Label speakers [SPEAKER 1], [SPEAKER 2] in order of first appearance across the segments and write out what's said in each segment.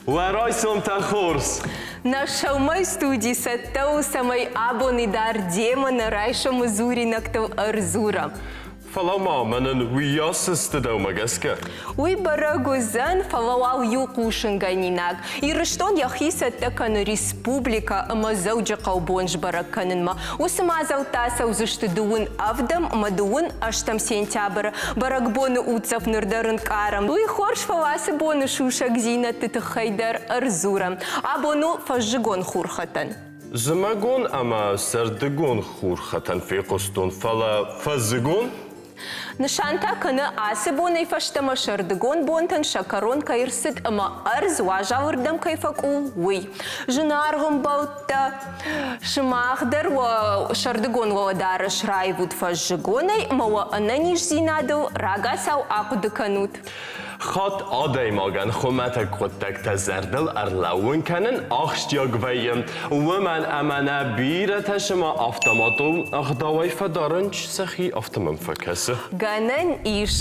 [SPEAKER 1] Уӕ райсомтӕ хорз!
[SPEAKER 2] Нӕ сӕумӕй студи цӕттӕ у, цӕмӕй абони дӕр демӕ нӕ райсомы дзуринӕгтыл ӕрдзурӕм.
[SPEAKER 1] Фӕлӕ ма мӕнӕн уыйас сты дӕумӕ гӕсгӕ.
[SPEAKER 2] Уый бӕрӕг уыдзӕн, фӕлӕ уал иу хъусынгӕнинаг. Ирыстон йӕхи цӕттӕ кӕны республикӕ ӕмӕ Дзӕуджыхъӕуы бон сбӕрӕг кӕнынмӕ. Уыцы мадзӕлттӕ ацӕудзысты дыууын ӕвдӕм ӕмӕ дыууын ӕстӕм сентябры. Бӕрӕгбоны уддзӕф ныр дӕр ӕнкъарӕм. Уый хорз, фӕлӕ ацы боны сусӕгдзинӕдты тыххӕй дӕр ӕрдзурӕм. Абон у фӕззыгон хурхӕтӕн.
[SPEAKER 1] Зымӕгон ӕмӕ сӕрдыгон хурхӕтӕн фехъуыстон, фӕлӕ фӕззыгон?
[SPEAKER 2] Нысан та кӕны, ацы бонӕй фӕстӕмӕ сӕрдыгон бонтӕн сӕ кӕрон кӕй ӕрцыд ӕмӕ ӕрдз уазалырдӕм кӕй фӕкъул, уый. Зынаргъ ӕмбӕлттӕ, сымах дӕр уӕ сӕрдыгон уӕлӕдарӕс раивут фӕззыгонӕй ӕмӕ уӕ ӕнӕниздзинадыл рагацау ахъуыды кӕнут.
[SPEAKER 1] Хатт адӕймагӕн хуымӕтӕг хъуыддӕгтӕ зӕрдыл ӕрлӕууын кӕнын ахсджиаг вӕййы, уымӕн ӕмӕ нӕ бирӕтӕ цыма автоматон ӕгъдауӕй фӕдарынц сӕхи, афтӕ мӕм фӕкӕсы.
[SPEAKER 2] Гӕнӕн ис.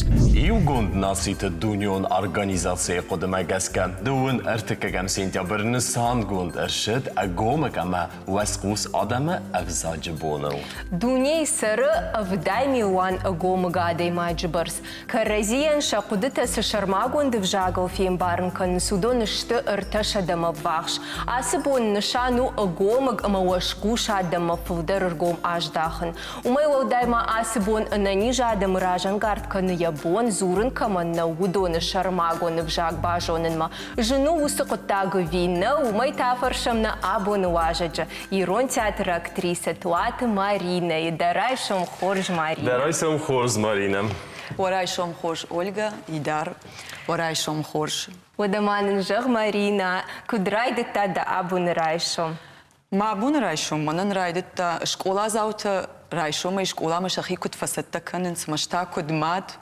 [SPEAKER 1] Иугонд Нациты Дунеон Организацийы хъуыдымӕ гӕсгӕ, дыууын ӕртыккӕгӕм сентябры нысангонд ӕрцыд ӕгомыг ӕмӕ уӕзхъус адӕмы ӕвзаджы боныл.
[SPEAKER 2] Дунейы цӕры 70 милуан ӕгомыг адӕймаджы бӕрц. Кӕрӕдзийӕн сӕ хъуыдытӕ цы сӕрмагонд ӕвзагыл фембарын кӕнынц, уыдон сты ӕртӕсӕдӕмӕ ввахс. Ацы бон нысан у ӕгомыг ӕмӕ уӕзхъус адӕммӕ фылдӕр ӕргом аздахын. Уымӕй уӕлдай ма ацы бон ӕнӕниз адӕмы разӕнгард кӕны йӕ бон дзурын кӕмӕн нӕу, уыдоны сӕрмагонд ӕвзаг базонынмӕ. Зын у уыцы хъуыддаг ӕви нӕ, уымӕй та фӕрсӕм нӕ абоны уазӕджы, ирон театры актрисӕ Туаты Маринӕйы. Дӕ райсом хорз, Маринӕ.
[SPEAKER 1] Дӕ райсом хорз, Маринӕ.
[SPEAKER 3] Уӕ райсом хорз, Ольгӕ, Идар. Уӕ райсом хорз.
[SPEAKER 2] Уӕдӕ ма нын зӕгъ, Маринӕ, куыд райдыдта дӕ абоны райсом?
[SPEAKER 3] Мӕ абоны райсом мӕнӕн райдыдта скъоладзаутӕ райсомӕй скъоламӕ сӕхи куыд фӕцӕттӕ кӕнынц, мӕ та куыд мад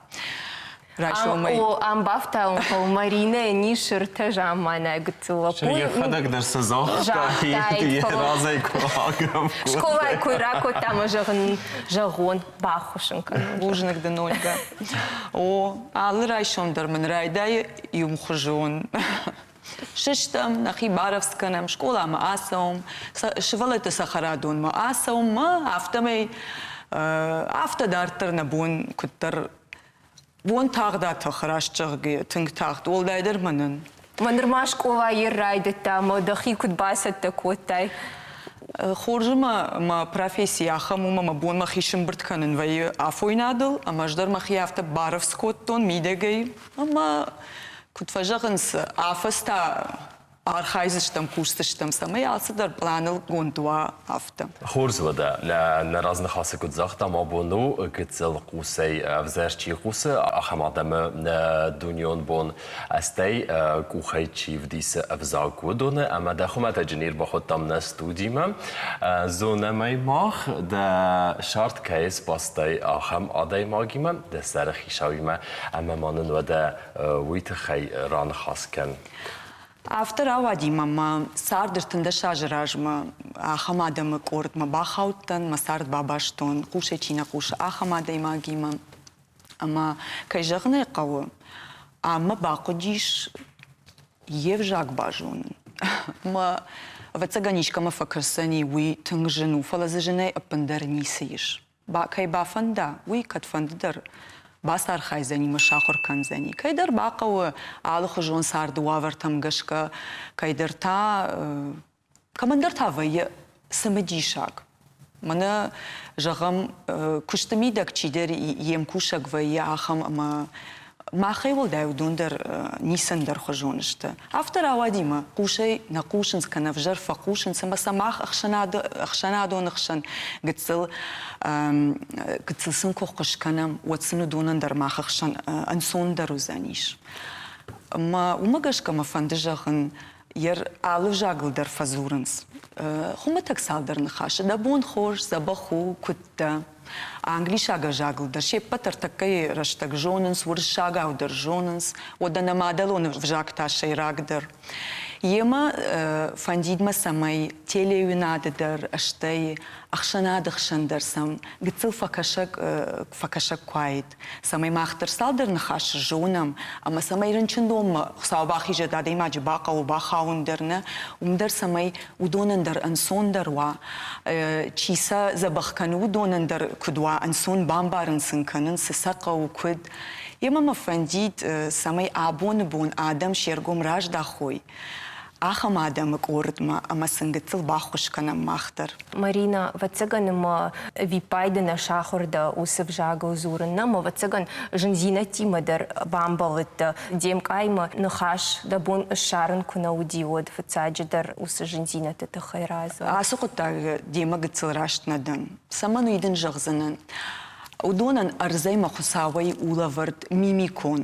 [SPEAKER 3] райсомӕй.
[SPEAKER 2] О, ам бафтауын хъӕуы, Маринӕйӕн ис ӕртӕ замманай гыццыл лӕппу.
[SPEAKER 1] Йӕхӕдӕг дӕр сӕ загътаид, йӕ разӕй куы агӕпп
[SPEAKER 2] Скъолайы кой ракодта ӕмӕ зӕгъын, зӕгъон, баххуыс ын кӕнон.
[SPEAKER 3] Бузныг дын, Ольгӕ. О, алы райсом дӕр мын райдайы иумхуызон. Сыстӕм, нӕхи барӕвдз кӕнӕм, скъоламӕ ацӕуӕм, сывӕллӕтты цӕхӕрадонмӕ ацӕуӕм мӕ афтӕмӕй афтӕ дарддӕр нӕ бон куыддӕр бон тагъд атӕхы, раст зӕгъгӕйӕ, тынг тагъд, уӕлдайдӕр мӕнӕн.
[SPEAKER 2] Мӕ нырма скъолайы райдыдта ӕмӕ дӕхи куыд бацӕттӕ кодтай?
[SPEAKER 3] Хорз ӕмӕ мӕ професси ахӕм у, ӕмӕ мӕ бон мӕхи сымбырд кӕнын вӕййы афойнадыл, ӕмӕ ӕз дӕр мӕхи афтӕ барӕвдз кодтон мидӕгӕй, ӕмӕ куыд фӕзӕгъынц, афӕдз та архайдзыстӕм, кусдзыстӕм, цӕмӕй алцыдӕр пъланылгонд уа, афтӕ.
[SPEAKER 1] Хорз уӕдӕ, нӕ разныхасы куыд загътам, абон у гыццыл хъусӕй ӕвзӕр чи хъусы, ахӕм адӕмы дунеон бон, стӕй къухӕй чи вдисы ӕвзаг, уыдоны. Ӕмӕ дӕ хуымӕтӕджы не рбахуыдтам нӕ студимӕ. Зонӕм ӕй мах, дӕ сарт кӕй сбастай ахӕм адӕймагимӕ, дӕ сӕры хицауимӕ, ӕмӕ ма нын уӕдӕ уый тыххӕй раныхас кӕн.
[SPEAKER 3] Афтӕ рауади мӕ мӕ цард 13 азы размӕ ахӕм адӕмы къордмӕ бахаудтӕн, мӕ цард бабастон, хъусӕй чи нӕ хъусы, ахӕм адӕймагимӕ. Ӕмӕ, кӕй зӕгъын ӕй хъӕуы, ам мӕ бахъуыдис йе взаг базонын. Мӕ, ӕвӕццӕгӕн, искӕмӕ фӕкӕсдзӕни, уый тынг зын у, фӕлӕ дзы зынӕй ӕппындӕр ницы ис. Кӕй бафӕнда, уый кӕдфӕндыдӕр бацархайдзӕни мӕ сахуыр кӕндзӕни. Кӕйдӕр бахъӕуы алыхуызон царды уавӕртӕм гӕсгӕ, кӕйдӕр та кӕмӕндӕр та вӕййы цымыдисаг. Мӕнӕ, зӕгъӕм, куысты мидӕг чидӕр йе мкусӕг вӕййы ахӕм ӕмӕ Махӕй уӕлдай уыдон дӕр ницы ӕндӕрхуызон сты. Афтӕ рауади мӕ хъусӕй нӕ хъусынц кӕнӕ ӕвзӕр фӕхъусынц ӕмӕ сӕ мах ӕхсӕнадон ӕхсӕн гыццыл гыццыл сын куы ххуыс кӕнӕм, уӕд сын уыдонӕн дӕр мах ӕхсӕн ӕнцондӕр уыдзӕнис. Ӕмӕ уымӕ гӕсгӕ мӕ фӕнды зӕгъын, йӕ алы взагыл дӕр фӕдзурынц. Хуымӕтӕг цалдӕр ныхасы дӕ бон хорз, дзӕбӕх у, куыд дӕ. Англисаг ӕвзагыл дӕр се ппӕт ӕртӕккӕйы рӕстӕг зонынц, уырыссагау дӕр зонынц, уӕдӕ нӕ мадӕлон ӕвзаг та сӕйрагдӕр. Йемӕ фӕндид мӕ, цӕмӕй телеуынады дӕр, стӕй ӕхсӕнады хсӕн дӕр сӕм гыццыл фӕкӕсӕг фӕкӕсӕг куы уаид, цӕмӕй мах дӕр цалдӕр ныхасы зонӕм ӕмӕ цӕмӕй рынчындонмӕ Хуыцау бахизӕд адӕймаджы бахъӕуы бахауын дӕр нӕ, уым дӕр цӕмӕй уыдонӕн дӕр ӕнцондӕр уа, чи сӕ дзӕбӕх кӕны, уыдонӕн дӕр куыд уа ӕнцон бамбарын сын кӕнын, цы сӕ хъӕуы, куыд. Емӕ мӕ фӕндид, цӕмӕй абоны бон адӕм се ргом раздахой ахӕм адӕмы къордмӕ ӕмӕ сын гыццыл баххуыс кӕнӕм мах дӕр.
[SPEAKER 2] Марина, ӕвӕццӕгӕн ӕмӕ ӕвиппайды нӕ сахуыр дӕ уыцы взагыл дзурын, нӕ ӕмӕ ӕвӕццӕгӕн зындзинӕдтимӕ дӕр бамбӕлыдтӕ. Де мкъаймӕ ныхас дӕ бон ссарын куы нӕ уыди, уӕд фыццаджыдӕр уыцы зындзинӕдты тыххӕй радзур.
[SPEAKER 3] Ацы хъуыддаг демӕ гыццыл раст нӕ дӕн. Цӕмӕн уый дын зӕгъдзынӕн? Уыдонӕн ӕрдзӕй мӕ Хуыцауӕй у лӕвӕрд мимикон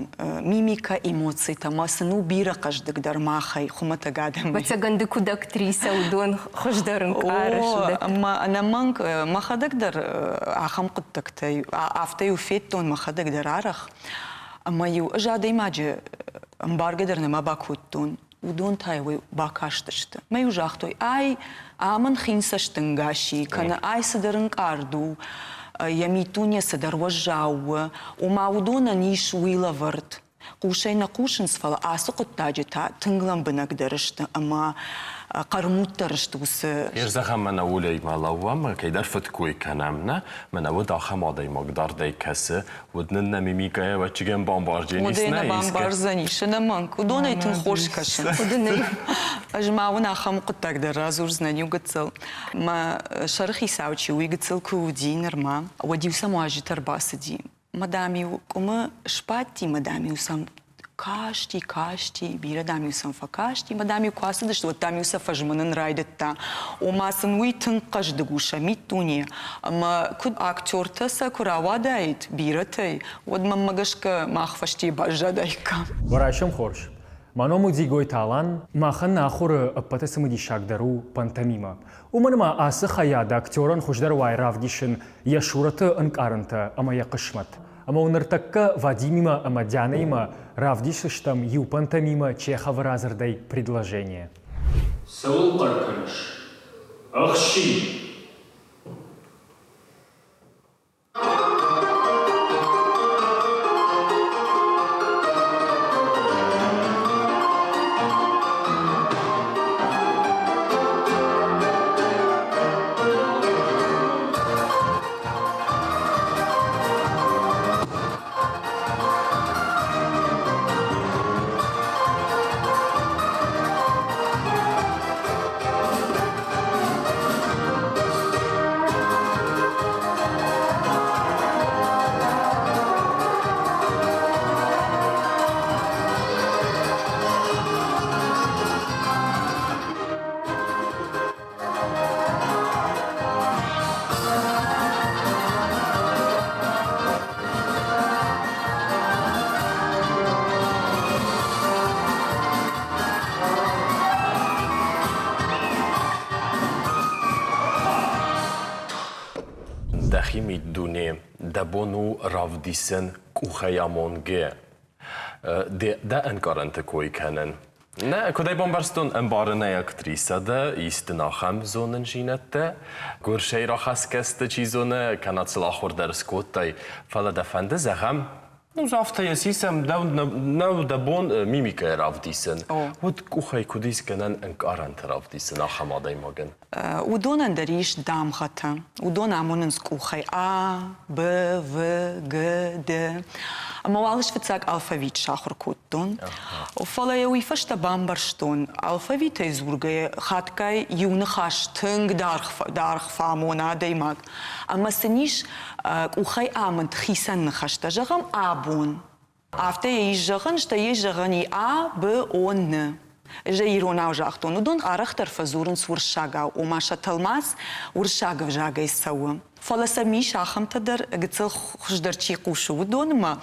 [SPEAKER 3] мимикӕ эмоцитӕ ӕмӕ сын у бирӕ хъӕздыгдӕр махӕй, хуымӕтӕг адӕмӕй.
[SPEAKER 2] Ӕвӕццӕгӕн ды куыд актрисӕ, уыдон хуыздӕр ӕнкъарыс.
[SPEAKER 3] О, ӕмӕ ӕнӕмӕнг мӕхӕдӕг дӕр ахӕм хъуыддӕгтӕй афтӕ-иу федтон мӕхӕдӕг дӕр арӕх. Ӕмӕ-иу ӕз адӕймаджы ӕмбаргӕ дӕр нӕма бакодтон. Уыдон та-иу бакастысты. Мӕ-иу загътой, ай амын хин цӕстӕнгас и, кӕнӕ ай цыдӕр ӕнкъард у, йӕ миддуне цыдӕр уӕззау у. Ома уыдонӕн ис уый лӕвӕрд. Хъусӕй нӕ хъусынц, фӕлӕ ацы хъуыддаджы та тынг лӕмбынӕгдӕр сты ӕмӕ хъӕрмуддӕр сты уыцы.
[SPEAKER 1] Ӕз зӕгъӕм, мӕнӕ Оляимӕ лӕууӕм, кӕйдӕр фыдкой кӕнӕм, нӕ? Мӕнӕ уӕд ахӕм адӕймаг дардӕй кӕсы, уӕд нын нӕ мимикӕйӕ ӕвӕццӕгӕн бамбардзӕнис,
[SPEAKER 3] Уыдонӕй нӕ бамбардзӕнис, ӕнӕмӕнг. Уыдонӕй тынг хорз кӕсынц. Ӕз ма уын ахӕм хъуыддаг дӕр радзурдзынӕн иу гыццыл. Мӕ сӕрыхицау чи, уый гыццыл куы уыди нырма, уӕд-иу сӕм уазджытӕ ӕрбацыди. Мӕ, дам-иу къуымы сбадти, мӕ, дам-иу сӕм касти, касти, бирӕ, дам-иу сӕм фӕкасти, мӕ, дам-иу куы ацыдысты, уӕд, дам-иу сӕ фӕзмынын райдыдта. Ома сын уый тынг хъӕздыг у сӕ миддуне, ӕмӕ куыд актертӕ сӕ куы рауадаид бирӕтӕй, уӕд мӕнмӕ гӕсгӕ мах фӕсте баззадаиккам.
[SPEAKER 4] Райсом хорз. Мӕ ном у Дзигойты Алан. Махӕн нӕ ахуыры ӕппӕты цымыдисагдӕр у пантомимӕ. Уымӕн ӕмӕ ацы хайады актерӕн хуыздӕр уайы равдисын йӕ сурӕты ӕнкъарӕнтӕ ӕмӕ йӕ хъысмӕт. Ӕмӕ уын ныртӕккӕ Вадимимӕ ӕмӕ Дианӕимӕ равдисдзыстӕм иу пантомимӕ Чеховы радзырдӕй предложение.
[SPEAKER 5] Цӕуыл хъӕр кӕныс? Ӕхсин!
[SPEAKER 1] Дӕхи миддуне дӕ бон у равдисӕн къухӕй амонгӕ. Дӕ ӕнкъарӕнты кой кӕнын. Нӕ, куыд ӕй бамбӕрстон, ӕмбарынӕй актрисӕ дӕ, ис дын ахӕм зонындзинӕдтӕ. Гуырсӕй рахӕсгӕ сты, чи зоны, кӕнӕ сыл ахуыр дӕр скодтай. Фӕлӕ дӕ фӕнды, зӕгъӕм, ну, афтӕ йӕ сисӕм, нӕу дӕ бон мимикӕйӕ равдисын. Уӕд къухӕй куыд ис гӕнӕн ӕнкъарӕнтӕ равдисын ахӕм адӕймагӕн?
[SPEAKER 3] Уыдонӕн дӕр ис дамгъӕтӕ. Уыдон амонынц къухӕй А, Б, В, Г, Д. Ӕмӕ уал ӕз фыццаг алфавит сахуыр кодтон. Фӕлӕ йӕ уый фӕстӕ бамбӕрстон, алфавитӕй дзургӕйӕ хатгай иу ныхас тынг даргъ фӕамоны адӕймаг. Ӕмӕ сын ис къухӕй амынд хицӕн ныхӕстӕ. Зӕгъӕм, абон. Афтӕ йӕ ис зӕгъӕн, стӕй йӕ зӕгъӕн и А, Б, О, Н. Ӕз ӕй иронау загътон. Уыдон арӕхдӕр фӕдзурынц уырыссагау, ома сӕ тӕлмац уырыссаг ӕвзагӕй цӕуы. Фӕлӕ сӕм ис ахӕмтӕ дӕр, гыццыл хуыздӕр чи хъусы, уыдонмӕ.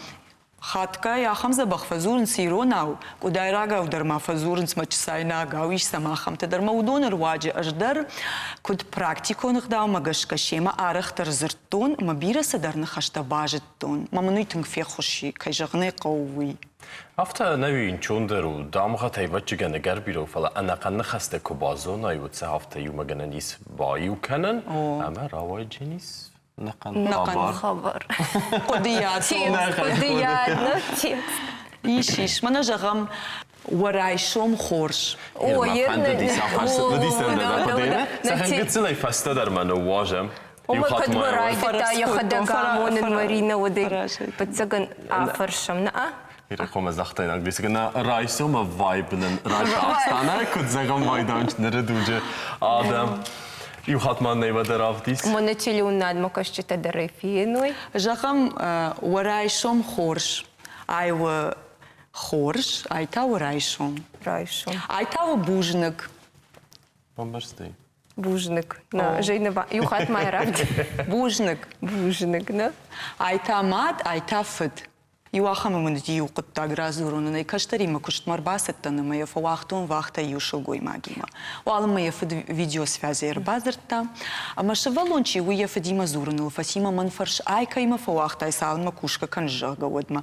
[SPEAKER 3] Хатгай ахӕм дзӕбӕх фӕдзурынц иронау, къуыдайрагау дӕр ма фӕдзурынц мӕ чысайнагау, ис сӕм ахӕмтӕ дӕр ма уыдоны руаджы ӕз дӕр, куыд практикон ӕгъдаумӕ гӕсгӕ семӕ арӕхдӕр дзырдтон ӕмӕ бирӕ цыдӕр ныхӕстӕ базыдтон. Мӕ мын уый тынг феххуыс и, кӕй зӕгъын ӕй хъӕуы, уый.
[SPEAKER 1] Афтӕ ӕнӕуи ӕнцондӕр у, дамгъӕтӕй ӕвӕццӕгӕн ӕгӕр бирӕ у, фӕлӕ ӕнӕхъӕн ныхӕстӕ куы базонай, уӕд сӕ афтӕ иумӕ гӕнӕн ис баиу кӕнӕн ӕмӕ рауайдзӕнис
[SPEAKER 3] Нӕхъӕн хабар. Хъуыдыйад.
[SPEAKER 2] Хъуыдыйад, нӕ текст.
[SPEAKER 3] Ис, ис. Мӕнӕ зӕгъӕм, уӕ райсом хорз.
[SPEAKER 2] Ой,
[SPEAKER 1] Гыццылӕй фӕстӕдӕр мӕ ныууазӕм.
[SPEAKER 2] Ома кӕдмӕ райдыдта йӕхӕдӕг амонын Марина уӕдӕй фыццагӕн афӕрсӕм, нӕ?
[SPEAKER 1] Ирыхъомӕ загътай английскӕ нӕ райсомы вайб нын райста куыд зӕгъӕм майданч ныры дуджы адӕм. Иу хатт ма нӕ дӕр равдис.
[SPEAKER 2] Мӕнӕ телеуынадмӕ кӕсджытӕ дӕр ӕй феной.
[SPEAKER 3] Зӕгъӕм, уӕ райсом хорз. Ай у хорз, ай та у райсом.
[SPEAKER 2] Райсом.
[SPEAKER 3] Ай та у бузныг.
[SPEAKER 1] Бамбӕрстай?
[SPEAKER 2] Бузныг. Нӕ, Женя, иу хатт ма равди.
[SPEAKER 3] Бузныг.
[SPEAKER 2] Бузныг, нӕ?
[SPEAKER 3] Ай та мад, ай та фыд. Иу ахӕмы мын уыди иу хъуыддаг радзурон ын ӕй кӕстӕримӕ куыстмӕ ӕрбацыдтӕн ӕмӕ йӕ фӕуагътон вахтӕ иу сылгоймагимӕ. Уалынмӕ йӕ фыд видеосвязӕй ӕрбадзырдта, ӕмӕ сывӕллон чи, уый йӕ фыдимӕ дзурыныл фӕци мӕ мӕн фӕрсы, ай кӕимӕ фӕуагътай, цалынмӕ кусгӕ кӕныс, зӕгъгӕ, уӕдмӕ.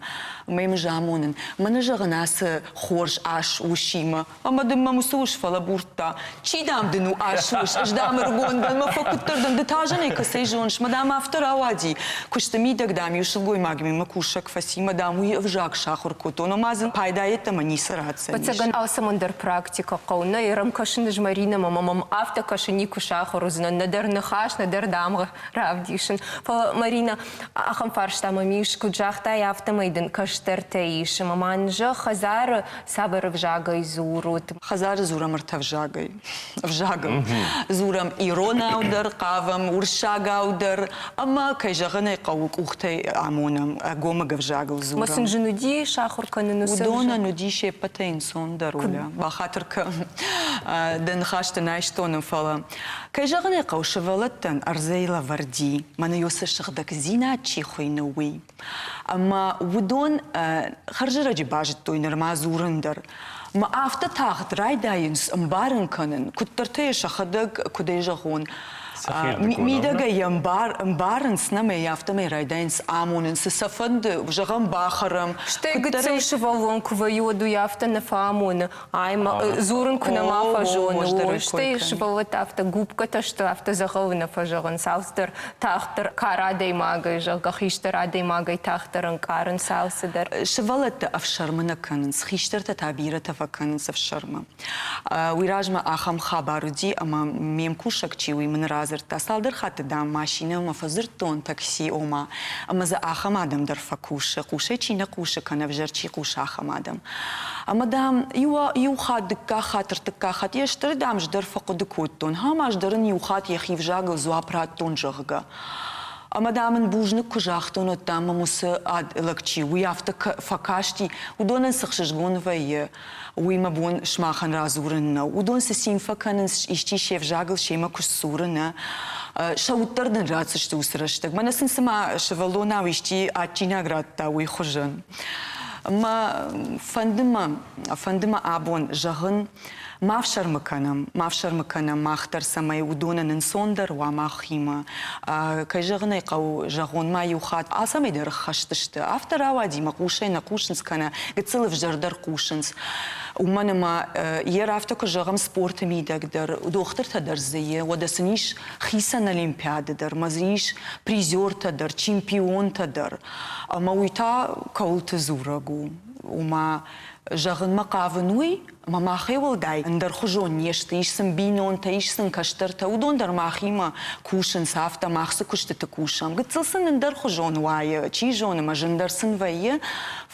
[SPEAKER 3] Ӕмӕ йӕм ӕз амонын, мӕнӕ зӕгъын ацы хорз ас усимӕ. Ӕмӕ дын мӕм уыцы ус фӕлӕбурдта. Чи, дам, дын у ас ус, ӕз, дам, ӕрыгон дӕн, мӕ фӕкуыддӕр дӕн, ды та зынӕй кӕцӕй зоныс, мӕ, дам, афтӕ рауади. Куысты мидӕг, дам, иу сылгоймаг мемӕ кусӕг фӕци, мӕ, дам, уый ӕвзаг сахуыр кодтон, ома дзы пайда йеддӕмӕ ницы ратдзӕнис.
[SPEAKER 2] Ӕцӕгӕн алцӕмӕн дӕр практикӕ хъӕуы. Нӕ йӕм кӕсын ӕз Маринӕмӕ, ӕмӕ мӕм афтӕ кӕсы, никуы сахуыр уыдзынӕн, нӕдӕр ныхас, нӕдӕр дамгъӕ равдисын. Фӕлӕ, Маринӕ, ахӕм фарста мӕм ис, куыд загътай, афтӕмӕй дын кӕстӕртӕ ис, ӕмӕ ма нын зӕгъ, хӕдзары Цавӕр ӕвзагӕй дзурут?
[SPEAKER 3] Хӕдзары дзурӕм ӕртӕ ӕвзагӕй. Ӕвзагыл. Дзурӕм иронау дӕр, хъавӕм уырыссагау дӕр ӕмӕ, кӕй зӕгъын ӕй хъӕуы, къухтӕй амонӕм, ӕгомыг ӕвзагыл дзурӕм.
[SPEAKER 2] Ма сын зын уыди сахуыр кӕнын уыцы
[SPEAKER 3] Уыдонӕн уыди се ппӕтӕй ӕнцондӕр, Оля. Бахатыр кӕн, дӕ ныхӕстӕ нӕ айстон, фӕлӕ, кӕй зӕгъын ӕй хъӕуы, сывӕллӕттӕн ӕрдзӕй лӕвӕрди, мӕнӕ уыцы сыгъдӕгдзинад чи хуыйны, уый. Ӕмӕ уыдон хӕрзӕрӕджы базыдтой нырма дзурын дӕр. Мӕ афтӕ тагъд райдайынц ӕмбарын кӕнын, куыддӕртӕ йӕ сӕхӕдӕг, куыд ӕй зӕгъон, мидӕгӕй йӕ ӕмбарынц нӕм ӕй афтӕмӕй райдайынц амонын, цы сӕ фӕнды, зӕгъӕм, бахӕрӕм.
[SPEAKER 2] Стӕй гыццыл сывӕллон куы вӕййы, уӕд уый афтӕ нӕ фӕамоны, ай дзурын куы нӕма фӕзоны, стӕй сывӕллӕттӕ афтӕ губкӕтӕ сты, афтӕ дзӕгъӕлы нӕ фӕзӕгъынц, алцыдӕр тагъддӕр кар адӕймагӕй, зӕгъгӕ, хистӕр адӕймагӕй тагъддӕр ӕнкъарынц алцыдӕр.
[SPEAKER 3] Сывӕллӕттӕ ӕфсӕрмы нӕ кӕнынц, хистӕртӕ та бирӕтӕ фӕкӕнынц ӕфсӕрмы. Уый размӕ ахӕм хабар уыди, ӕмӕ ме мкусӕг чи, уый мын радзырдта, цалдӕр хатты, дам, машинӕмӕ фӕдзырдтон, такси, ома, ӕмӕ дзы ахӕм адӕм дӕр фӕкусы, хъусӕй чи нӕ хъусы, кӕнӕ ӕвзӕр чи хъусы, ахӕм адӕм. Ӕмӕ, дам, иу, иу хатт, дыккаг хатт, ӕртыккаг хатт йе стыр, дам, ӕз дӕр фӕхъуыды кодтон, хам ӕз дӕр ын иу хатт йӕхи взагыл дзуапп радтон, зӕгъгӕ. Ӕмӕ, дам, ын бузныг куы загътон, уӕд, дам, мӕм уыцы лӕг чи, уый афтӕ фӕкасти, уыдонӕн цы хсызгон вӕййы, уый мӕ бон сымахӕн радзурын нӕу. Уыдон цы цин фӕкӕнынц, исчи се взагыл семӕ куы сдзуры, нӕ, сӕ уд дӕр дын ратдзысты уыцы рӕстӕг. Мӕнӕ сын цыма сывӕллонау исчи адджинаг радта, уый хуызӕн. Мӕ фӕнды мӕ, фӕнды мӕ абон зӕгъын, ма фсӕрмы кӕнӕм, ма фсӕрмы кӕнӕм мах дӕр, цӕмӕй уыдонӕн ӕнцондӕр уа махимӕ. Кӕй зӕгъын ӕй хъӕуы, зӕгъон ма иу хатт, алцӕмӕй дӕр ӕххӕст сты. Афтӕ рауади, мӕ хъусӕй нӕ хъусынц кӕнӕ гыццыл ӕвзӕрдӕр хъусынц. Уымӕн ӕмӕ йе афтӕ куы зӕгъӕм спорты мидӕг дӕр, дохтыртӕ дӕр дзы и, уӕдӕ сын ис хицӕн олимпиады дӕр, ӕмӕ дзы ис призертӕ дӕр, чемпионтӕ дӕр. Ӕмӕ уый та кӕуылты дзурӕг у? Ома, зӕгъынмӕ хъавын уый, ӕмӕ махӕй уӕлдай ӕндӕрхуызон не сты, ис сын бинонтӕ, ис сын кӕстӕртӕ, уыдон дӕр махимӕ кусынц, афтӕ мах цы куыстыты кусӕм. Гыццыл сын ӕндӕрхуызон уайы, чи зоны, мӕ зындӕр сын вӕййы,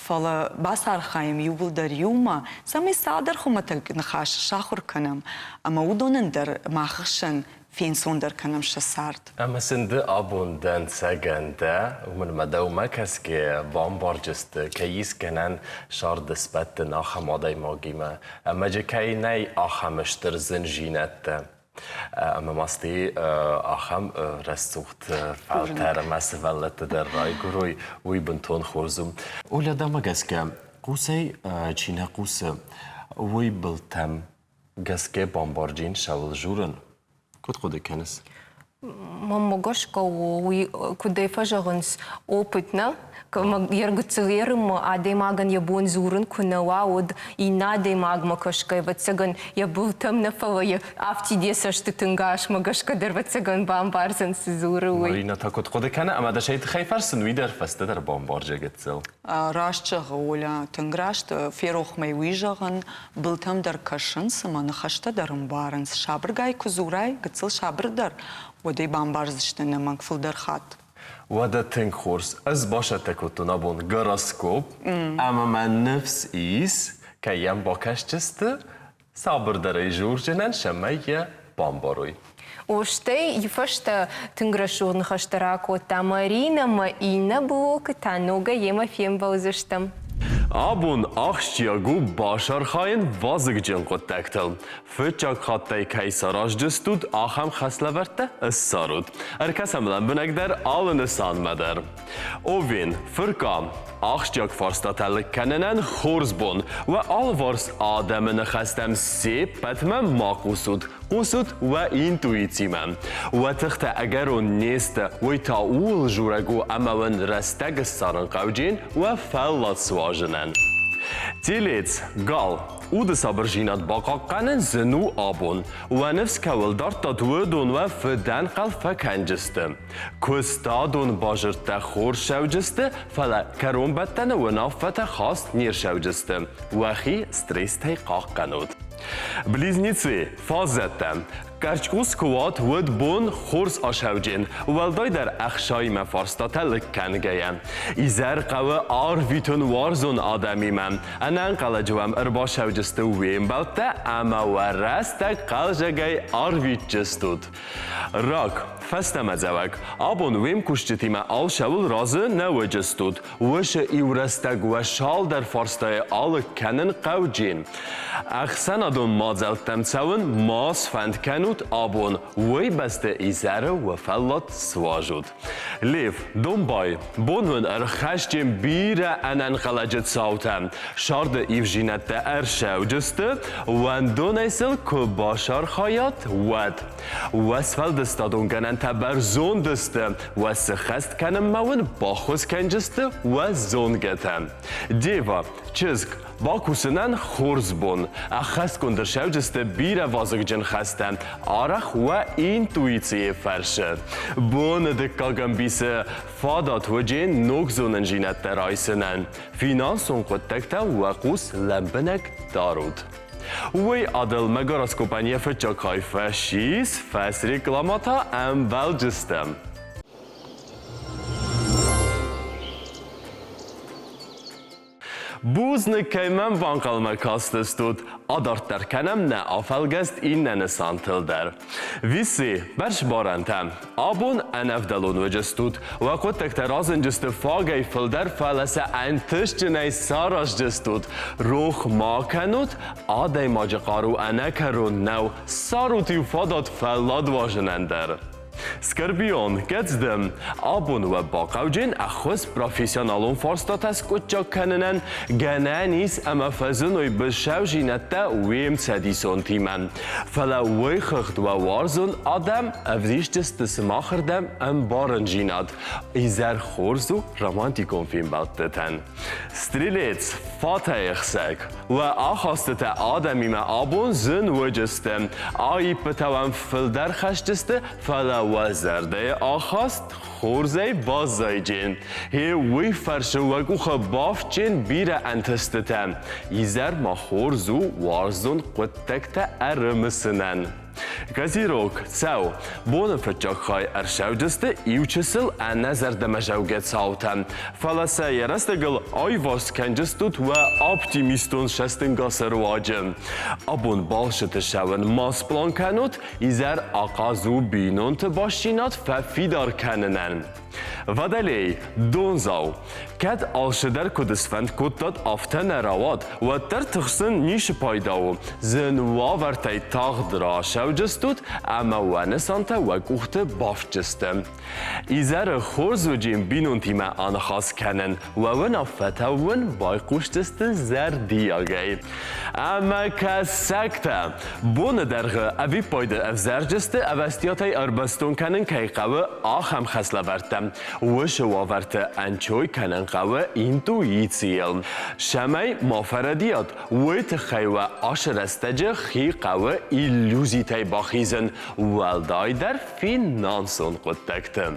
[SPEAKER 3] фӕлӕ бацархайӕм иууылдӕр иумӕ, цӕмӕй цалдӕр хуымӕтӕг ныхасы сахуыр кӕнӕм, ӕмӕ уыдонӕн дӕр мах хсӕн фенцондӕр кӕнӕм сӕ цард.
[SPEAKER 1] Ӕмӕ сын ды абон дӕнцӕгӕн дӕ, уымӕн ӕмӕ дӕумӕ кӕсгӕ бамбарджысты, кӕй ис гӕнӕн сӕрды сбӕттын ахӕм адӕймагимӕ, ӕмӕ джы кӕй нӕй ахӕм стыр зынзинӕдтӕ. Ӕмӕ ма стӕй ахӕм рӕсугъд фӕлтӕр ӕмӕ сывӕллӕттӕ дӕр райгуырой, уый бынтон хорз у. Оля, дӕмӕ гӕсгӕ, хъусӕй чи нӕ хъусы, уый былтӕм гӕсгӕ бамбарджын цӕуыл дзурын? Куыд хъуыды кӕныс?
[SPEAKER 2] Мӕнмӕ гӕсгӕ у, уый куыдӕй фӕзӕгъынц, опыт, нӕ? Ергыццылерыммӕ адӕймагӕн йӕ бон дзурын куы нӕ уа, уӕд иннӕ адӕймагмӕ кӕсгӕ, ӕвӕццӕгӕн, йӕ былтӕм нӕ, фӕлӕ йӕ афтид йӕ цӕстыты нгасмӕ гӕсгӕ дӕр, ӕвӕццӕгӕн, бамбардзӕн, цы дзуры, уый.
[SPEAKER 1] Марина та куыд хъуыды кӕны ӕмӕ дӕ сӕй тыххӕй фӕрсын, уый дӕр фӕстӕдӕр бамбарджы гыццыл.
[SPEAKER 3] Раст зӕгъы Оля, тынг раст. Ферох мӕ уый зӕгъын, былтӕм дӕр кӕсынц ӕмӕ ныхӕстӕ дӕр ӕмбарынц. Сабыргай куы дзурай, гыццыл сабырдӕр, уӕд ӕй бамбардзысты ӕнӕмӕнг фылдӕр хатт.
[SPEAKER 1] Уӕдӕ тынг хорз. Ӕз бацӕттӕ кодтон абон гороскоп, ӕмӕ мӕ ныфс ис, кӕй йӕм бакӕсдзысты, сабырдӕрӕй дзурдзынӕн, цӕмӕй йӕ бамбарой.
[SPEAKER 2] О, стӕй фӕстӕ тынг рӕсугъд ныхӕстӕ ракодта Маринӕ ӕмӕ иннӕ блокы та ногӕй йемӕ фембӕлдзыстӕм.
[SPEAKER 1] Абон ахсджиаг у бацархайын вазыгджын хъуыддӕгтыл. Фыццаг хаттӕй кӕй сараздзыстут, ахӕм хӕслӕвӕрдтӕ ссарут. Ӕркӕсӕм лӕмбынӕгдӕр алы нысанмӕ дӕр. Овен, фырка, ахсджиаг фарстатӕ лыг кӕнынӕн хорз бон. Уӕ алыварс адӕмы ныхӕстӕм се ппӕтмӕ ма хъусут, хъусут уӕ интуицимӕ. Уӕ тыхтӕ ӕгӕрон не сты, уый та ууыл дзурӕг у ӕмӕ уын рӕстӕг ссарын хъӕуджын уӕ фӕллад суазынӕн. Телец, гал, уды сабырдзинад бахъахъхъӕнын зын у абон. Уӕ ныфс кӕуыл дардтат, уыдон уӕ фыдӕнхъӕл фӕкӕнджысты. Куыстадон базырдтӕ хорз сӕуджысты, фӕлӕ кӕронбӕттӕны уынаффӕтӕ хаст не рцӕуджысты. Уӕхи стресстӕй хъахъхъӕнут. Близнецы, фаззӕттӕ. Кӕрчкъус куы уат, уӕд бон хорз асӕуджын, уӕлдайдӕр ӕхсаимӕ фарстатӕ лыг кӕнгӕйӕ. Изӕр хъӕуы арвитын уарзон адӕмимӕ. Ӕнӕнхъӕлӕджы уӕм ӕрбацӕуджысты уе мбӕлттӕ ӕмӕ уӕ рӕстӕг хъӕлдзӕгӕй арвитджыстут. Рак, фӕстӕмӕдзӕуӕг. Абон уе мкусджытимӕ алцӕуыл разы нӕ уыдыстут. Уыцы иу рӕстӕг уӕ цалдӕр фарстайы алыг кӕнын хъӕуджын. Ӕхсӕнадон мадзӕлттӕм цӕуын ма сфӕнд кӕнут абон, уый бӕсты изӕры уӕ фӕллад суазут. Лев, домбай, бон уын ӕрхӕсджын бирӕ ӕнӕнхъӕлӕджы цаутӕ. Сӕрды ивзинӕдтӕ ӕрцӕуджысты, уӕндонӕй сыл куы бацархайат, уӕд. Уӕ сфӕлдыстадон гӕнӕнтӕ бӕрзонд сты, уӕ сыххӕст кӕнынмӕ уын баххуыс кӕнджысты уӕ зонгӕтӕ. Дева, чызг, бакусынӕн хорз бон. Ӕххӕстгонд ӕрцӕуджысты бирӕ вазыгджын хӕстӕ, арӕх уӕ интуицийы фӕрсы. Боны дыккаг ӕмбисы фадат уыджы ног зонындзинӕдтӕ райсынӕн. Финансон хъуыддӕгтӕ уӕ хъус лӕмбынӕг дарут. Уый адыл мӕ гороскопӕн йӕ фыццаг хай фӕсис, фӕсреклама та ӕмбӕлджыстӕм. Бузныг, кӕй мӕм банхъӕлмӕ кастыстут. Адарддӕр кӕнӕм нӕ афӕлгӕст иннӕ нысантыл дӕр. Виси, бӕрзбарӕнтӕ. Абон ӕнӕвдӕлон уыдыстут. Уӕ хъуыддӕгтӕ разынджысты фагӕй фылдӕр, фӕлӕ сӕ ӕнтыстджынӕй сараздзыстут. Рох ма кӕнут, адӕймаджы хъару ӕнӕкӕрон нӕу. Ссарут-иу фадат фӕлладуазынӕн дӕр. Скорпион, кӕд дӕ абон уӕ бахъӕуджын ӕххуыс профессионалон фарстатӕ скъуыддзаг кӕнынӕн гӕнӕн ис ӕмӕ фӕзыной быцӕудзинӕдтӕ уе мцӕдисонтимӕ. Фӕлӕ уый хыгъд уӕ уарзон адӕм ӕвдисдзысты сымахырдӕм ӕмбарындзинад. Изӕр хорз у романтикон фембӕлдтытӕн. Стрелец, фатӕйӕхсӕг, уӕ ахастытӕ адӕмимӕ абон зын уыдысты. Аиппытӕ уӕм фылдӕр хӕсджысты, фӕлӕ уӕ зӕрдӕйы ахаст хорзӕй баззайджын. Гъе уый фӕрцы уӕ къухы бафтджын бирӕ ӕнтыстытӕ. Изӕр ма хорз у уарзон хъуыддӕгтӕ ӕрымысынӕн. Козерог, цӕу, боны фыццаг хай ӕрцӕудзысты иучысыл ӕнӕзӕрдӕмӕзӕугӕ цаутӕ, фӕлӕ сӕ йӕ рӕстӕгыл аиварс кӕнджыстут уӕ оптимистон цӕстӕнгасы руаджы. Абон балцыты цӕуын ма сплан кӕнут, изӕр ахъаз у бинонты бастдзинад фӕфидар кӕнынӕн. Водолей, дондзау. Кӕд алцыдӕр куыд сфӕнд кодтат, афтӕ нӕ рауад, уӕддӕр тыхсын ницы пайда у. Зын уавӕртӕй тагъд рацӕуджыстут ӕмӕ уӕ нысантӕ уӕ къухты бафтджысты. Изӕры хорз уыджын бинонтимӕ аныхас кӕнын, уӕ уынаффӕтӕ уын байхъусдзысты зӕрдиагӕй. Ӕмӕ кӕсӕгтӕ боны дӕргъы ӕвиппайды ӕвзӕрджысты ӕвӕстиатӕй ӕрбӕстон кӕнын кӕй хъӕуы, ахӕм хӕслӕвӕрдтӕ. Уыцы уавӕрты ӕнцой кӕнын хъӕуы интуицийыл. Цӕмӕй ма фӕрӕдийат, уый тыххӕй уӕ ацы рӕстӕджы хи хъӕуы иллюзитӕй бахизын, уӕлдайдӕр финансон хъуыддӕгты.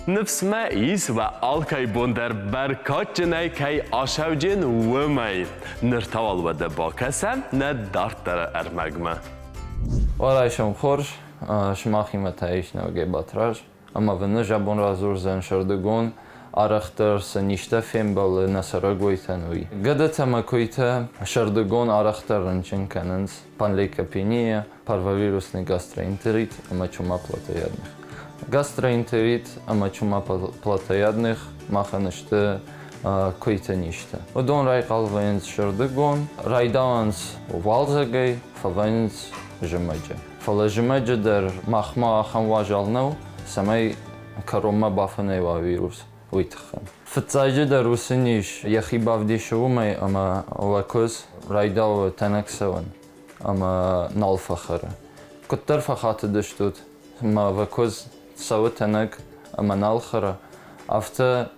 [SPEAKER 1] Ныфс мӕ ис, уӕ алкӕй бон дӕр бӕркадджынӕй кӕй асӕуджын, уымӕй. Ныр та уал уӕдӕ бакӕсӕм нӕ дарддӕры ӕрмӕгмӕ.
[SPEAKER 6] Уӕ райсом хорз, сымахимӕ та ис ногӕй Батраз. Ӕмӕ вын ӕз абон радзурдзӕн сӕрдыгон арӕхдӕр цы низтӕ фембӕлы нӕ цӕрӕгойтӕн, уый. Гӕдытӕ ӕмӕ куыйтӕ сӕрдыгон арӕхдӕр рынчын кӕнынц панлейкопения, парвовирусный гастроэнтерит ӕмӕ чума плотоядных. Гастроэнтерит ӕмӕ чума плотоядных махӕн сты куыйты низтӕ. Уыдон райхъал вӕййынц сӕрдыгон, райдауынц уалдзӕгӕй, фӕвӕййынц зымӕджы. Фӕлӕ зымӕджы дӕр махмӕ ахӕм уазал нӕу, цӕмӕй кӕронмӕ бафынӕй уа вирус, уый тыххӕй. Фыццаджыдӕр уыцы низ йӕхи бавдисы уымӕй, ӕмӕ уӕ куыдз райдауы тӕнӕг цӕуын ӕмӕ нал фӕхӕры. Куыддӕр фӕхатыдыстут, ӕмӕ уӕ куыдз цӕуы тӕнӕг ӕмӕ нал хӕры, афтӕ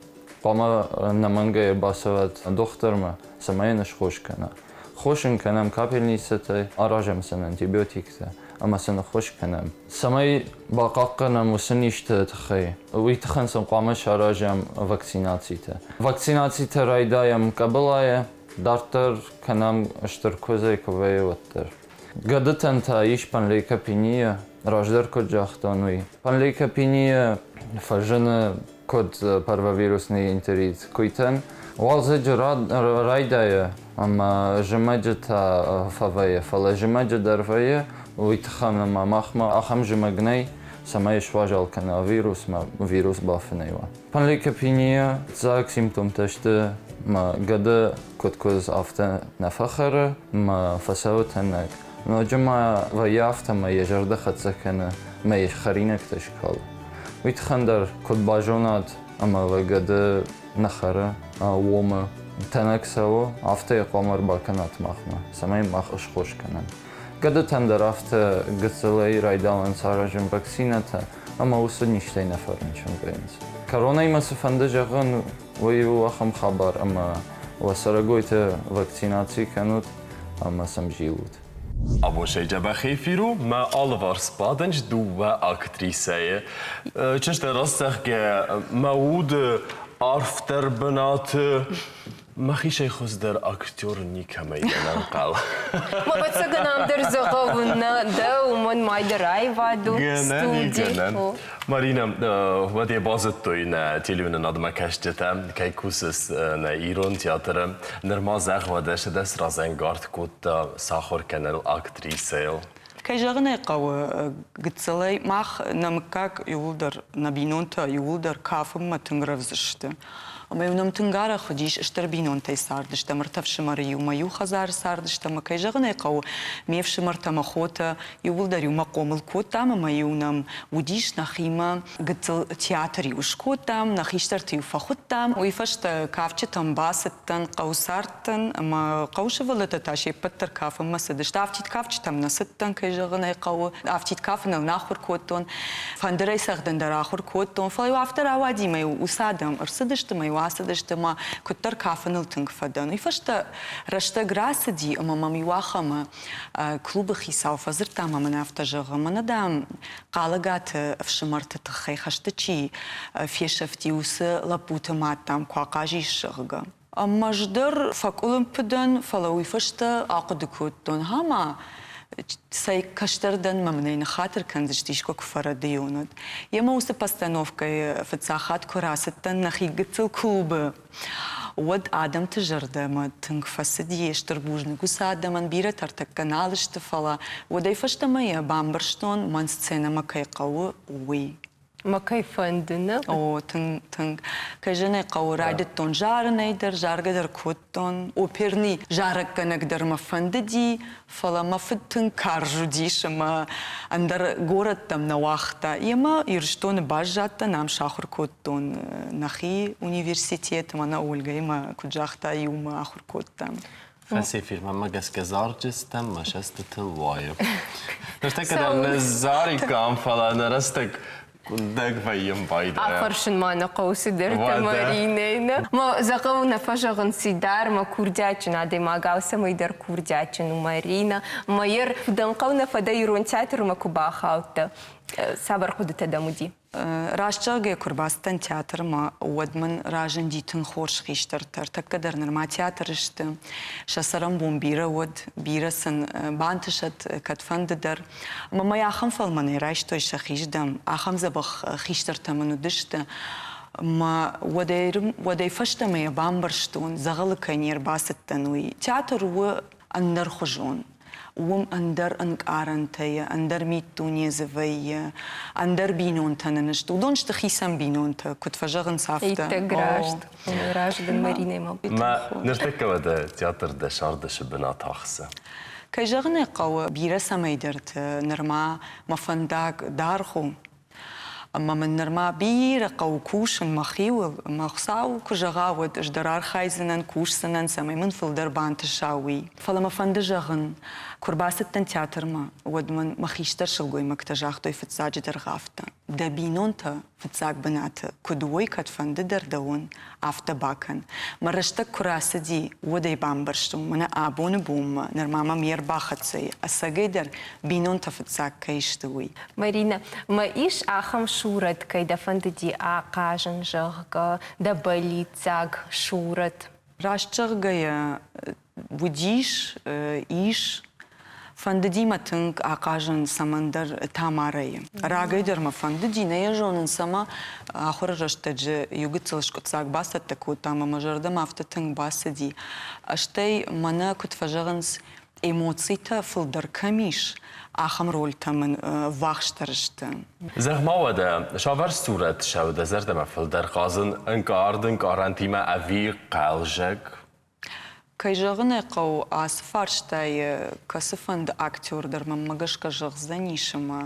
[SPEAKER 6] хъуамӕ ӕнӕмӕнгӕй ӕрбацӕуӕд дохтырмӕ, цӕмӕй йын схос кӕна. Хос ын кӕнӕм капельницӕтӕй, аразӕм сын антибиотиктӕ ӕмӕ сын ӕххуыс кӕнӕм. Цӕмӕй бахъахъхъӕнӕм уыцы низты тыххӕй, уый тыххӕн сын хъуамӕ саразӕм вакцинацитӕ. Вакцинацитӕ райдайӕм къӕбылайӕ, дарддӕр кӕнӕм стыр куыдзӕй куы вӕййы, уӕддӕр. Гӕдытӕн та ис панлейкопения, раздӕр куыд загътон, уый. Панлейкопения фӕзыны куыд парвовирусный энтерит куыйтӕн. Уалдзӕджы райдайы ӕмӕ зымӕджы та фӕвӕййы, фӕлӕ зымӕджы дӕр вӕййы, уый тыххӕн ӕмӕ махмӕ ахӕм зымӕг нӕй, цӕмӕй суазал кӕна вирусмӕ, вирус бафынӕй уа. Панлейкопения дзаг симптомтӕ сты мӕ гӕды куыд куыдз, афтӕ нӕ фӕхӕры, мӕ фӕцӕуы тӕнӕг. Ноджы ма вӕййы афтӕ, ӕмӕ йӕ зӕрдӕ хӕццӕ кӕны, мӕ йӕ хӕринӕгтӕ скалы. Уый тыххӕн дӕр куыд базонат, ӕмӕ уӕ гӕды нӕ хӕры, уомы тӕнӕг цӕуы, афтӕ йӕ хъуамӕ ӕрбакӕнат махмӕ, цӕмӕй мах схос кӕнӕм. Гӕдытӕн дӕр афтӕ гыццылӕй райдауынц аразын вакцинӕтӕ ӕмӕ уыцы низтӕй нӕ фӕрынчын вӕййынц. Коронӕимӕ цы фӕнды зӕгъын, уый у ахӕм хабар, ӕмӕ уӕ цӕрӕгойты вакцинаци кӕнут ӕмӕ сӕм зилут.
[SPEAKER 1] Абон дзӕбӕх эфир у, мӕ алыварс бадынц дыууӕ актрисӕйы. Чызджытӕ раст зӕгъгӕ, мӕ уды арфдӕр бынаты мӕхицӕй хуыздӕр актер никӕмӕй дӕн ӕнхъӕл.
[SPEAKER 2] Ӕвӕццӕгӕн ам дӕр зӕгъӕн нӕ дӕ, уымӕн май дӕр аивад у студи.
[SPEAKER 1] Марина, уӕд йӕ базыдтой нӕ телеуынынадмӕ кӕсджытӕ, кӕй кусыс нӕ ирон театры. Нырма зӕгъ, уӕдӕ дӕ сразӕнгард кодта сахуыр кӕнын актрисӕйыл.
[SPEAKER 3] Кӕй зӕгъын ӕй хъӕуы, гыццылӕй мах нӕ мыггаг иууылдӕр, нӕ бинонтӕ иууылдӕр кафынмӕ тынг рӕвдз сты. Ӕмӕ-иу нӕм тынг арӕх уыдис, стыр бинонтӕй цардыстӕм, ӕртӕ фсымӕры иумӕ иу хӕдзары цардыстӕм ӕмӕ, кӕй зӕгъын ӕй хъӕуы, ме фсымӕртӕ мӕ хотӕ иууылдӕр иумӕ хъомыл кодтам ӕмӕ-иу нӕм уыдис нӕхимӕ гыццыл театр-иу скодтам, нӕ хистӕрты-иу фӕхуыдтам. Уый фӕстӕ кафджытӕм бацыдтӕн, хъӕуы цардтӕн ӕмӕ хъӕуы сывӕллӕттӕ та се ппӕт дӕр кафынмӕ цыдысты. Афтид кафджытӕм нӕ цыдтӕн, кӕй зӕгъын ӕй хъӕуы. Афтид кафыныл нӕ ахуыр кодтон, фӕндырӕй цӕгъдын дӕр ахуыр кодтон, фӕлӕ-иу афтӕ рауади мӕ-иу уыцы адӕм ӕрцыдысты, мӕ-иу ацыдысты ӕмӕ куыддӕр кафыныл тынг фӕдӕн. Уый фӕстӕ рӕстӕг рацыди ӕмӕ мӕм иуахӕмы клубы хицау фӕдзырдта ӕмӕ мын афтӕ зӕгъы, мӕнӕ, дам, Хъалыгаты ӕфсымӕрты тыххӕй хӕсты чи фесӕфти, уыцы лӕппуты мад, дам, куы ахъазис, зӕгъгӕ. Ӕмӕ ӕз дӕр фӕкъуылымпы дӕн, фӕлӕ уый фӕстӕ ахъуыды кодтон, гьа-ма, цӕй кӕстӕр дӕн мӕ мын ӕй ныххатыр кӕндзысты, искуы куы фӕрӕдыйон, уӕд. Йемӕ уыцы постановкӕйы фыццаг хатт куы рацыдтӕн нӕхи гыццыл клубы, уӕд адӕмты зӕрдӕмӕ тынг фӕцыди, стыр бузныг уыцы адӕмӕн, бирӕтӕ ӕртӕккӕ нал сты, фӕлӕ уӕдӕй фӕстӕмӕ йӕ бамбӕрстон, мӕн сценӕмӕ кӕй хъӕуы, уый.
[SPEAKER 2] Мӕ кӕй фӕнды, нӕ?
[SPEAKER 3] О, тынг, тынг. Кӕй зӕгъын ӕй хъӕуы, райдыдтон зарынӕй дӕр, заргӕ дӕр кодтон. Оперный зарӕггӕнӕг дӕр мӕ фӕндыди, фӕлӕ мӕ фыд тынг карз уыдис ӕмӕ ӕндӕр горӕттӕм нӕ уагъта. Йемӕ Ирыстоны баззадтӕн, ам сахуыр кодтон нӕхи университет, мӕнӕ Ольгӕимӕ, куыд загъта, иумӕ ахуыр кодтам.
[SPEAKER 1] Фӕсефирмӕмӕ гӕсгӕ зарджыстӕм мӕ цӕстытыл уайы. Ныртӕккӕ дӕр ныззариккам, фӕлӕ нӕ рӕстӕг къуындӕг вӕййын байдайа.
[SPEAKER 2] Афӕрсын ма нӕ хъӕуы цыдӕртӕ Маринӕйы. Мӕ дзӕгъӕл нӕ фӕзӕгъынц Идар, мӕ курдиатджын адӕймаг алцӕмӕй дӕр курдиатджын у Маринӕ. Мӕйӕр фыдӕнхъӕл нӕ фӕдӕ ирон театрмӕ куы бахаудтӕ. Цавӕр хъуыдытӕ дӕм уыди?
[SPEAKER 3] Раст зӕгъгӕ, куы рбацыдтӕн театрмӕ, уӕд мын разынди тынг хорз хистӕртӕ. Ӕртӕккӕ дӕр нырма театры сты. Сӕ цӕрӕнбон бирӕ уыд, бирӕ сын бантысӕд кӕдфӕнды дӕр. Ӕмӕ мӕ ахӕм фӕлмӕнӕй райстой сӕхиздӕм, ахӕм дзӕбӕх хистӕртӕ мын уыдысты. Ӕмӕ уӕдӕй, уӕдӕй фӕстӕмӕ йӕ бамбӕрстон, дзӕгъӕлы кӕй не рбацыдтӕн, уый. Театр у ӕндӕрхуызон. Уым ӕндӕр ӕнкъарӕнтӕ, ӕндӕр миддуне дзы вӕййы, ӕндӕр бинонтӕ нын сты. Уыдон сты хицӕн бинонтӕ, куыд фӕзӕгъынц, афтӕ.
[SPEAKER 2] Иттӕг раст. Разы дын Маринӕимӕ.
[SPEAKER 1] Мӕ ныртӕккӕ уӕдӕ театр дӕ сӕрдысы бынат ахсы.
[SPEAKER 3] Кӕй зӕгъын ӕй хъӕуы, бирӕ цӕмӕйдӕрты нырма мӕ фӕндаг даргъ у. Ӕмӕ мын нырма бирӕ хъӕуы кусын мӕхиуыл, ӕмӕ Хуыцау куы зӕгъа, уӕд ӕз дӕр архайдзынӕн, кусдзынӕн, цӕмӕй мын фылдӕр бантыса, уый. Фӕлӕ мӕ фӕнды зӕгъын, куы рбацыдтӕн театрмӕ, уӕд мын мӕ хистӕр сылгоймӕгтӕ загътой фыццаджыдӕр афтӕ: дӕ бинонтӕ фыццаг бынаты куыд уой, кӕдфӕнды дӕр дӕуӕн, афтӕ бакӕн. Мӕ рӕстӕг куы рацыди, уӕд ӕй бамбӕрстон, мӕнӕ абоны бонмӕ нырма мӕм йе рбахӕццӕ и, ӕцӕгӕйдӕр бинонтӕ фыццаг кӕй сты, уый.
[SPEAKER 2] Маринӕ, мӕ ис ахӕм сурӕт, кӕй дӕ фӕндыди ахъазын, зӕгъгӕ, дӕ бӕллиццаг сурӕт?
[SPEAKER 3] Раст зӕгъгӕйӕ, уыдис, ис. Фӕндыди мӕ тынг ахъазын цӕмӕндӕр Тамарӕйы. Рагӕй дӕр мӕ фӕндыди, нӕ йӕ зонын, цӕмӕ ахуыры рӕстӕджы иу гыццыл скъуыддзаг бацӕттӕ кодта ӕмӕ мӕ зӕрдӕмӕ афтӕ тынг бацыди. Стӕй мӕнӕ куыд фӕзӕгъынц, эмоцитӕ фылдӕр кӕм ис, ахӕм рольтӕ мын ӕввахсдӕр сты.
[SPEAKER 1] Зӕгъ-ма уӕдӕ, цавӕр сурӕт сӕ дӕ зӕрдӕмӕ фылдӕр хъазын ӕнкъард ӕнкъарӕнтимӕ ӕви хъӕлдзӕг?
[SPEAKER 3] Кӕй зӕгъын ӕй хъӕуы, ацы фарстайы кӕцыфӕнды актер дӕр мӕнмӕ гӕсгӕ зӕгъдзӕнис ӕмӕ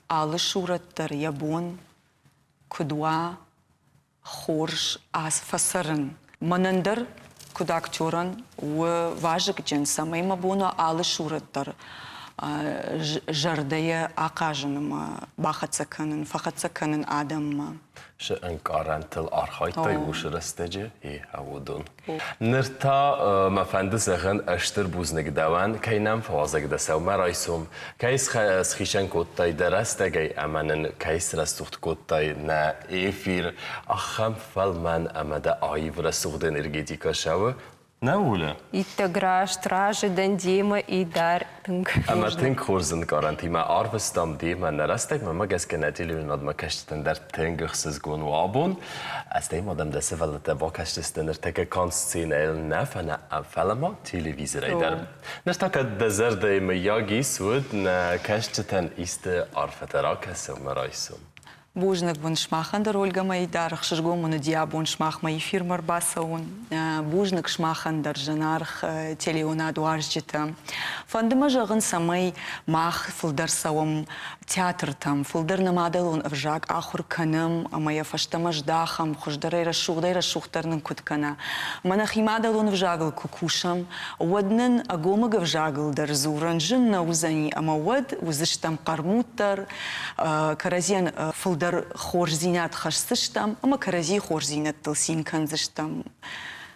[SPEAKER 3] алы сурӕт дӕр йӕ бон куыд уа хорз фӕцӕрын. Мӕнӕн дӕр, куыд актерӕн, у вазыгджын, цӕмӕй мӕ бон уа алы сурӕт дӕр зӕрдӕйӕ ахъазын ӕмӕ бахӕццӕ кӕнын, фӕхӕццӕ кӕнын адӕммӕ.
[SPEAKER 1] Цы ӕнкъарӕнтыл архайдтай уыцы рӕстӕджы, уыдон. Ныр та мӕ фӕнды зӕгъын стыр бузныг дӕуӕн, кӕй нӕм фӕуазӕг дӕ сӕумӕрайсом, кӕй схицӕн кодтай дӕ рӕстӕгӕй ӕмӕ нын кӕй срӕсугъд кодтай нӕ эфир, ахӕм фӕлмӕн ӕмӕ дӕ аив рӕсугъд энергетикӕ цӕуы, Нӕ улӕ?
[SPEAKER 2] Иттӕг раст, разы дӕн демӕ и дӕр тынг.
[SPEAKER 1] Ӕмӕ тынг хорз ӕнкъарӕнтимӕ арвыстам демӕ нӕ рӕстӕгмӕ мӕ гӕсгӕ нӕ телеуынынадмӕ кӕсджытӕн дӕр тынг ӕхсызгон у абон. Стӕй ма дӕм дӕ сывӕллӕттӕ бакастысты ныртӕккӕ канд сценӕйыл нӕ, фӕлӕ ма телевизорӕй дӕр. Ныр та кӕд дӕ зӕрдӕйы мыййаг ис, уӕд нӕ кӕсджытӕн исты арфӕтӕ ракӕсӕм ӕмӕ райсом.
[SPEAKER 3] Бузныг уын сымахӕн дӕр, Ольгӕ Мӕйдар, ӕхсызгон мын уыди абон сымахмӕ эфирмӕ ӕрбацӕуын. Бузныг сымахӕн дӕр, зынаргъ телеуынад уарзджытӕ. Фӕнды мӕ зӕгъын, цӕмӕй мах фылдӕр цӕуӕм театртӕм, фылдӕр нӕ мадӕлон ӕвзаг ахуыр кӕнӕм ӕмӕ йӕ фӕстӕмӕ здахӕм, хуыздӕрӕй рӕсугъдӕй рӕсугъддӕр нын куыд кӕна. Мӕ нӕхи мадӕлон ӕвзагыл куы кусӕм, уӕд нын ӕгомыг ӕвзагыл дӕр дзурын зын нӕ уыдзӕни ӕмӕ уӕд уыдзыстӕм хъӕрмуддӕр, кӕрӕдзийӕн фылдӕр хорздзинад хӕсдзыстӕм ӕмӕ кӕрӕдзийы хорздзинӕдтыл цин кӕндзыстӕм.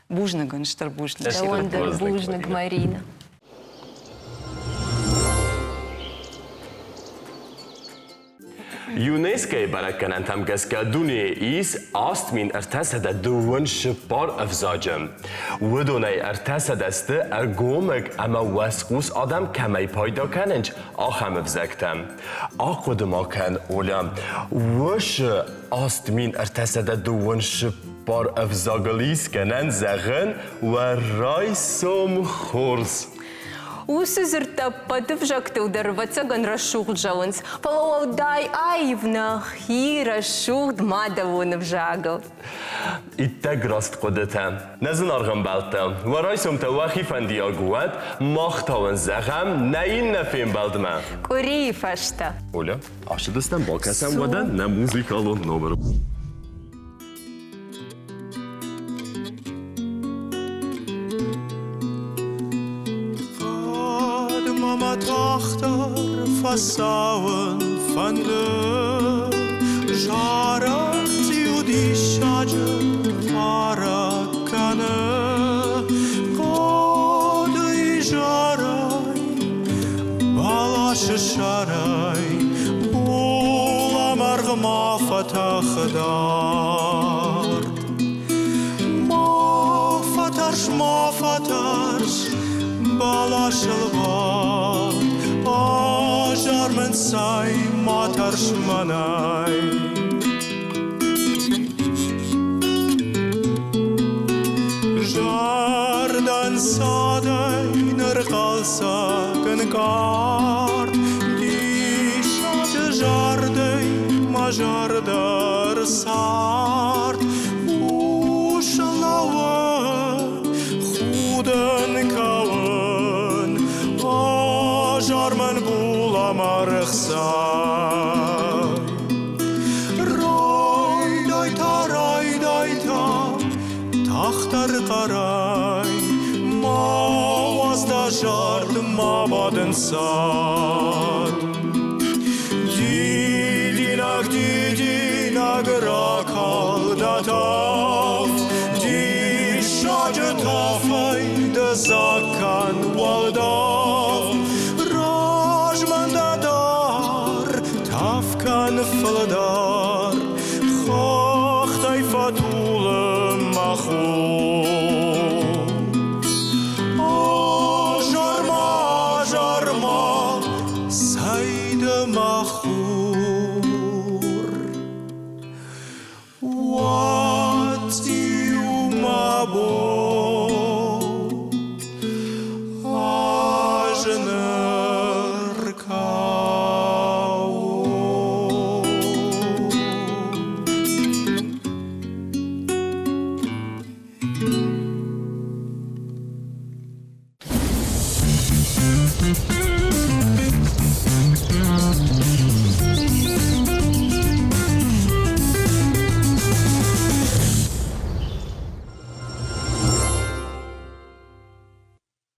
[SPEAKER 3] Бузныг ын, стыр бузныг.
[SPEAKER 2] Дӕуӕн дӕр бузныг, Марина.
[SPEAKER 1] ЮНЕСКО-йы бӕрӕггӕнӕнтӕм гӕсгӕ дунейы ис 8324 ӕвзаджы. Уыдонӕй 300 сты ӕгомыг ӕмӕ уӕзхъус адӕм кӕмӕй пайда кӕнынц, ахӕм ӕвзӕгтӕ. Ахъуыды ма кӕн, Оля, уыцы 8324 ӕвзагыл ис гӕнӕн зӕгъын, уӕ райсом хорз!
[SPEAKER 2] Уыцы дзырдтӕ ӕппӕт ӕвзӕгтыл дӕр ӕвӕццӕгӕн рӕсугъд зӕгъынц, фӕлӕ уӕлдай аив нӕхи рӕсугъд мадӕлон ӕвзагыл.
[SPEAKER 1] Иттӕг раст хъуыдытӕ. Нӕ зынаргъ ӕмбӕлттӕ, уӕ райсомтӕ уӕхи фӕндиаг уӕд, мах та уын зӕгъӕм нӕ иннӕ фембӕлдмӕ.
[SPEAKER 2] Къуырийы фӕстӕ.
[SPEAKER 1] Оля, ацыдыстӕм бакӕсӕм уӕдӕ нӕ музыкалон номыр.
[SPEAKER 7] Хъӕдмӕ мӕ тагъддӕр фӕцӕуын фӕнды, Зарӕг цъиу диссаджы хъарӕг кӕны. Хъӕды изӕрӕй, бӕласы сӕрӕй Булӕмӕргъ ма фӕтӕхы дард. Ма фӕтӕрс, ма фӕтӕрс, бӕласыл бад, Азар мын цай, ма тӕрс мӕнӕй. Зӕрдӕн цадӕй нырхъӕлдзӕг ӕнкъард, Диссаджы зардӕй мӕ зӕрдӕ рцард. Ус лӕууы, худын, кӕуын, Азар мын булӕмӕргъ цай. Райдай-та, райдай-та, тагъддӕр хъӕрӕй, Ма уадз дӕ зард, ма бадын цад. Дидинӕг, дидинӕг ракал дӕ тӕф, Диссаджы тӕфӕй дӕ дзаг кӕн уӕлдӕф. Размӕ дӕ дар, тӕф кӕн фылдӕр, Хӕхтӕй фӕтулы мӕ хур. Азар-ма, азар-ма, цӕй ды мӕ хур.